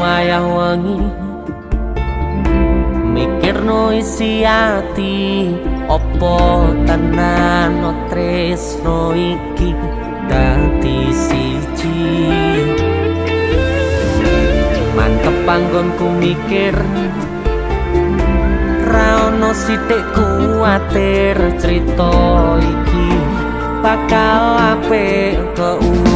Wayah wengi mikirno isi ati, opo tenan no tresno iki dadi siji. Mantep panggonku mikir, ra ono sithik kuwatir, crita iki bakal apik keujunge.